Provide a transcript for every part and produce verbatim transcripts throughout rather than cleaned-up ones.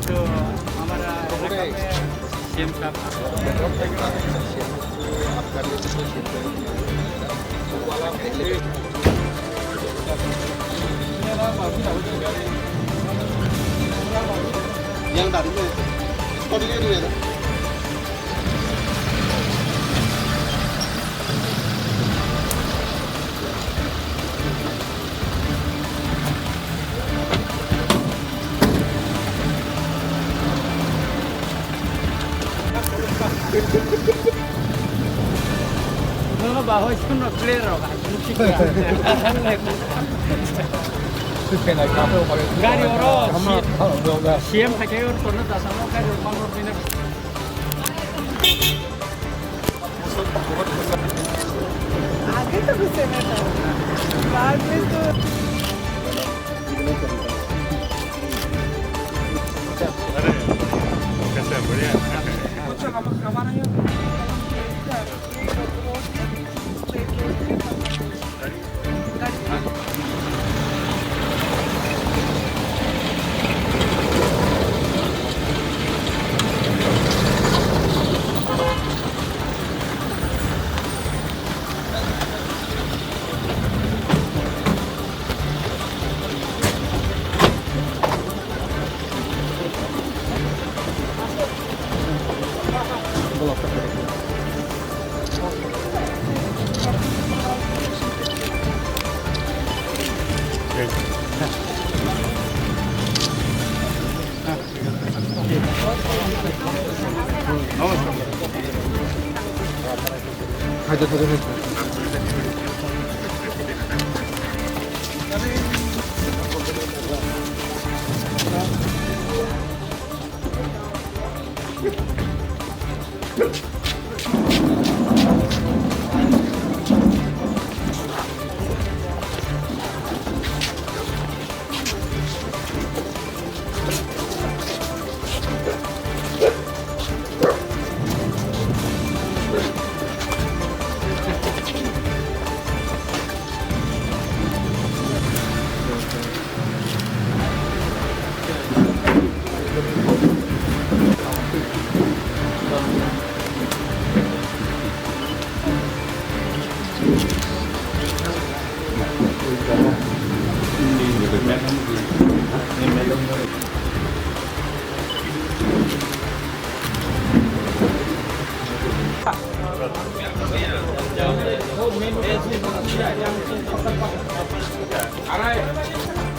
तो हमारा इलाका में सीएम साहब। Yang tadi itu ya. Nono ba hoi sunno clear rok, aswk sikya. Gari oro, si-, C M hai khe oro torna dasa no gari oro bang oro bina. आगे तो गुस्से में था, बाद में तो। अरे, कैसे, बढ़िया? कुछ हम, हमारा ये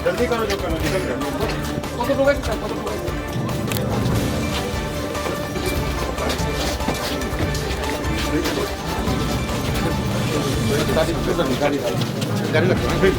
जल्दी करो, जो करो, निकल जाओ। गाड़ी, गाड़ी, गाड़ी लगता है।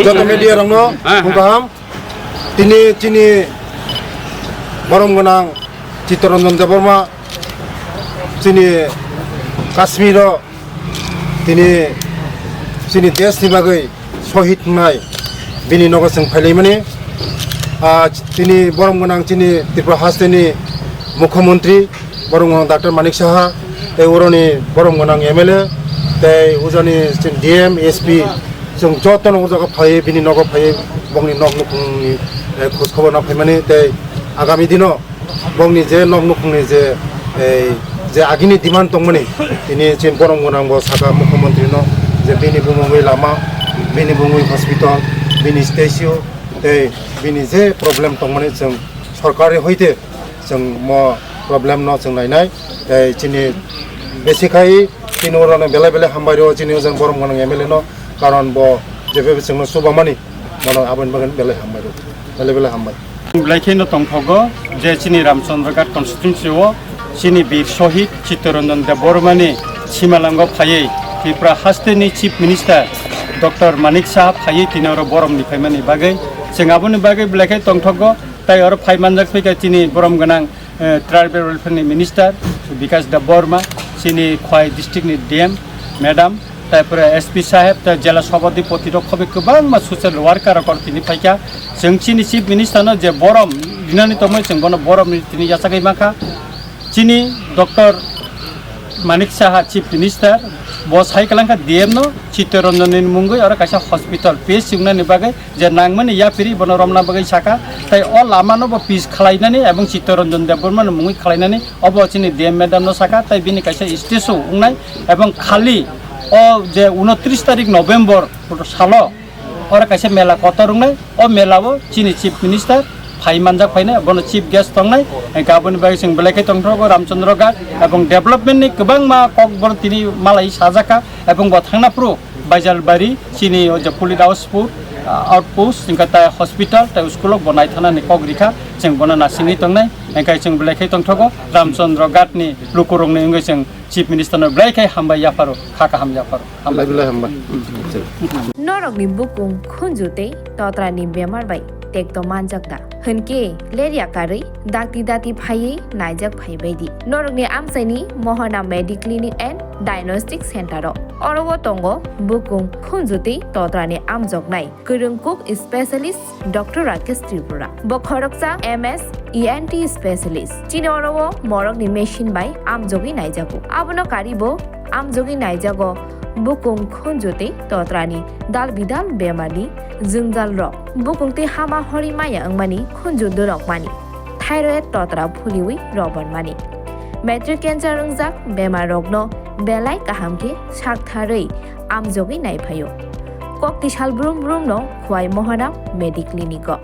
Joto media rokno, hah, hah, phung kaham. Tini chini borom gwnang Chittaranjan Debbarma chini Kashmiro tini chini desh ni bagwi shohid wngnai bini nogo chwng phailaimani. Ah, tini borom gwnang chini Tripura hasteni Mukhyamantri borom gwnang Doctor Manik Saha, tei uroni borom gwnang M L A, tei ujani chini D M, S P, chwng jotono o jaga phaiwi bini nogo phaiwi bongni nok nukhungni, eh, khoj khobor na phaimani, tei agami dino bongni je nok nukhungni je, eh, je agini demand tongmani, tini chini borom gwnang bo saka Mukhyamantri no je bini bumungwi lama, bini bumungwi hospital, bini statue, Tei bini je problem tongmani chwng sorkari hoite chwng mo problem no chwng nainai. Tei chini besi khai chini oro no belai belai hambai rw chini ojang borom gwnang M L A no, karon bo jebe chwngno chubamani bono aboni bagwi belai hambai rw, belai belai hambai. Belai kheno tongthogo je chini Ramchandra Ghat constituency o chini Bir Shohid Chittaranjan Debbarmani simalango phaiwi Tripura hasteni Chief Minister Doctor Manik Saha phaiwi tini oro borom ni phaimani bagwi. Chwng aboni bagwi belai khe tongthogo, tai oro phai manjak phaikha chini borom gwnang, eh, Tribal Welfare ni Minister Bikash Debbarma, chini Khwai district ni D M madam, tai pore S P saheb, tai jela sabhapati rok khobi kwbangma social worker rok tini phaikha. Chwng chini Chief Minister no je borom rinani tongmani chwng bono borom ni tini yachagwi mankha. Chini Doctor Manik Saha Chief Minister bo sai kwlangkha D M no Chittaranjan ni mungwi oro kaisa hospital P H C wngnani bagwi je nangmani yapiri bono romna bagwi saka, tai o lama no bo pis khwlainani ebong Chittaranjan Debbarma ni mungwi khwlainani obo chini D M madam no saka, tai bini kaisa statue wngnai ebong khali o je unotris tarik November salo oro kaisa mela kotor wngnai, o mela o chini Chief Minister phai manjak phainai, bono chief guest tongnai, hingkhe aboni bagwi chwng belai khe tongthok o Ramchandra Ghat ebong development ni kwbangma kok bono tini malai sajakha ebong bo thangna phuru Baijalbari chini o je police outpost, ah, outpost, hingkhe tai hospital, tai school o bo naithanani kok rikha, chwng bono nasingwi tongnai, hingkhe chwng belai khe tongthogo Ramchandra Ghat ni lukurokni wngwi chwng Chief Minister no belai khe hambai yapharo, kha kaham yapharo. Hambai. Belai belai hambai. Norokni bukung khunju tei totrani bemar bai tekto manjak da? Hwnkhe lerya karwi dakti dati phaiwi naijak phaibaidi norokni amchaini Mohana Mediclinic and Diagnostic Center o. Oro o tongo bukung khunju tei totrani amjoknai kwrwng kuk specialist Doctor Rakesh Tripura. Bo khoroksa M S E N T specialist. Chini oro o morokni machine bai amjogwi naijago. Abono karibo amjogwi naijago bukung khunju tei totrani dal bidal bemarni jwngjal rok. Bukung tei hama hori maya wngmani, khunju dorokmani, thyroid totra phuliwi robormani, matric cancer wngjak bemar rokno belai kaham khe saktharwi amjogwi naiphaio. Kokti sal brum brum no Khwai Mohana Mediclinic o.